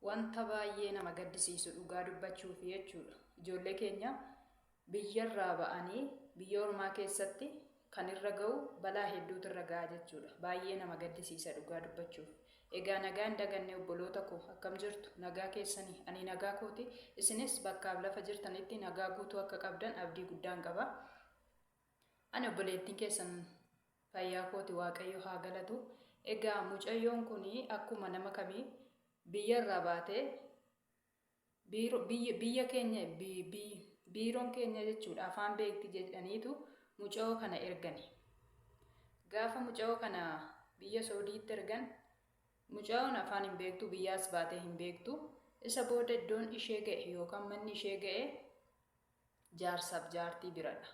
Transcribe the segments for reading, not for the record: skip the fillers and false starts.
Wanta baay'ee nama gaddisiisu dhugaa dubbachuufi jechuudha. Ijoollee keenya biyyarraa ba'anii biyya ormaa keessatti kan irra ga'u balaa hedduutu irra ga'a jechuudha. Baay'ee nama gaddisiisa dhugaa dubbachuuf. Egaa nagaa hin daganne obboloota koo, akkam jirtu? Nagaa keessanii? Ani nagaa kooti. Isinis bakkaaf lafa jirtanitti nagaa guutuu akka qabdan abdii guddaan qaba. Ani obboleettiin keessan fayyaa kooti, Waaqayyo haa galatu. Egaa mucayyoon kun akkuma nama kamii biyyarraa baatee biyya keenya, biiroon keenya jechuudha, afaan beekti jedhaniitu mucayoo kana ergani. Gaafa mucayoo kana biyya Saudiitti ergan, mucayoon afaan hin beektu, biyyaas baatee hin beektu. Isa booda iddoon ishee ga'e yookaan manni ishee ga'e jaarsaaf jaartii biradha.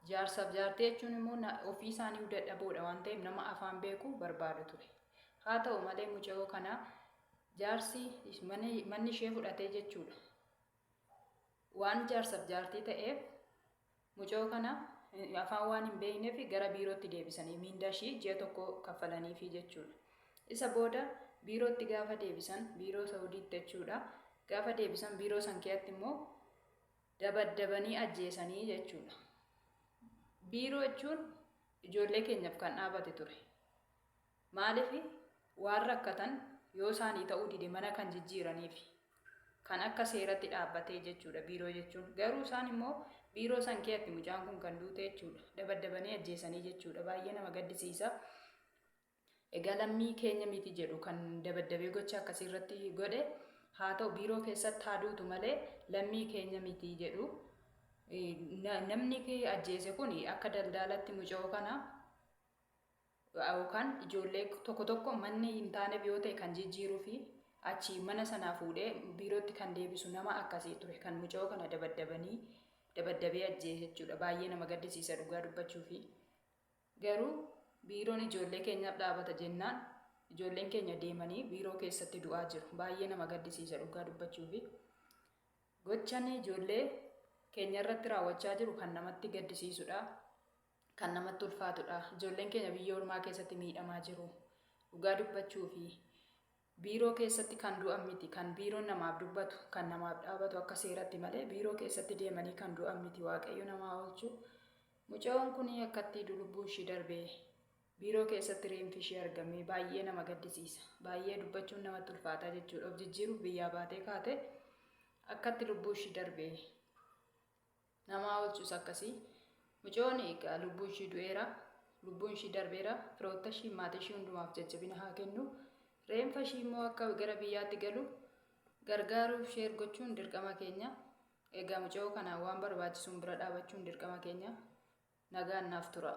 Jaarsaaf jaartii jechuun immoo ofii isaanii dadhaboodha waan ta'eef nama afaan beeku barbaadu ture. Haa ta'u malee mucayoo kana jaarsi manni ishee fudhatee jechuudha. Waan jaarsaaf jaartii ta'eef mucayoo kana afaan waan hin beekneef gara biirootti deebisanii miindaa ishii ji'a tokko kaffalaniifi jechuudha. Isa booda biirootti gaafa deebisan, biiroo Saudiitti jechuudha. Gaafa deebisan biiroo san keessatti immoo dabaddabanii ajjeesanii jechuudha. Biiroo jechuun ijoollee keenyaaf kan dhaabate ture. Maaliif waan rakkatan yoo isaanii ta'uu dide mana kan jijjiiraniif kan akka seeratti dhaabbatee jechuudha biiroo jechuun. Garuu isaan immoo biiroo san keessatti mucaan kun kan duute jechuudha. Dabaddabanii ajjeesanii jechuudha. Baay'ee nama gaddisiisa. Egaa lammii keenya miti jedhu kan dabaddabee gocha akkasii irratti godhe. Haa ta'u, biiroo keessatti haa duutu malee lammii keenya miti jedhu. Namni ajjeese kun akka daldaalatti mucoo kana yookaan ijoollee tokko tokko manni hin taaneef yoo ta'e kan jijjiiruu fi achii mana sanaa fuudhee biirootti kan deebisu nama akkasii ture kan mucoo kana dabaddabanii dabaddabee ajjeese jechuudha. Baay'ee nama gaddisiisa dhugaa dubbachuu fi garuu biiroon ijoollee keenyaaf dhaabata jennaan ijoolleen keenya deemanii biiroo keessatti du'aa jiru. Baay'ee nama gaddisiisa dhugaa dubbachuu fi gochaan ijoollee keenya irratti raawwachaa jiru kan namatti gaddisiisudha. Kan namatti ulfaatudha. Ijoolleen keenya biyya ormaa keessatti miidhamaa jiru. Dhugaa dubbachuu fi biiroo keessatti kan du'an miti, kan biiroon namaaf dubbatu, kan namaaf dhaabatu akka seeratti malee biiroo keessatti deemanii kan du'an miti. Waaqayyo namaa oolchu. Mucayoon kun akkatti lubbuu ishii darbee biiroo keessatti reenfi ishee argamee baay'ee nama gaddisiisa. Baay'ee dubbachuun namatti ulfaataa jechuudha. Of jijjiiruuf biyyaa baatee kaate akkatti lubbuu ishii darbee namaa oolchus akkasii. Mucayoon egaa lubbuu ishii du'eera. Lubbuun ishii darbeera. Firoota ishii, maatii ishii hundumaaf jajjabina haa kennu. Reenfa ishii immoo akka gara biyyaatti galu gargaaruuf share gochuun dirqama keenya. Egaa mucayoo kanaan waan barbaachisuun bira dhaabachuun dirqama keenya. Nagaan naaf tura.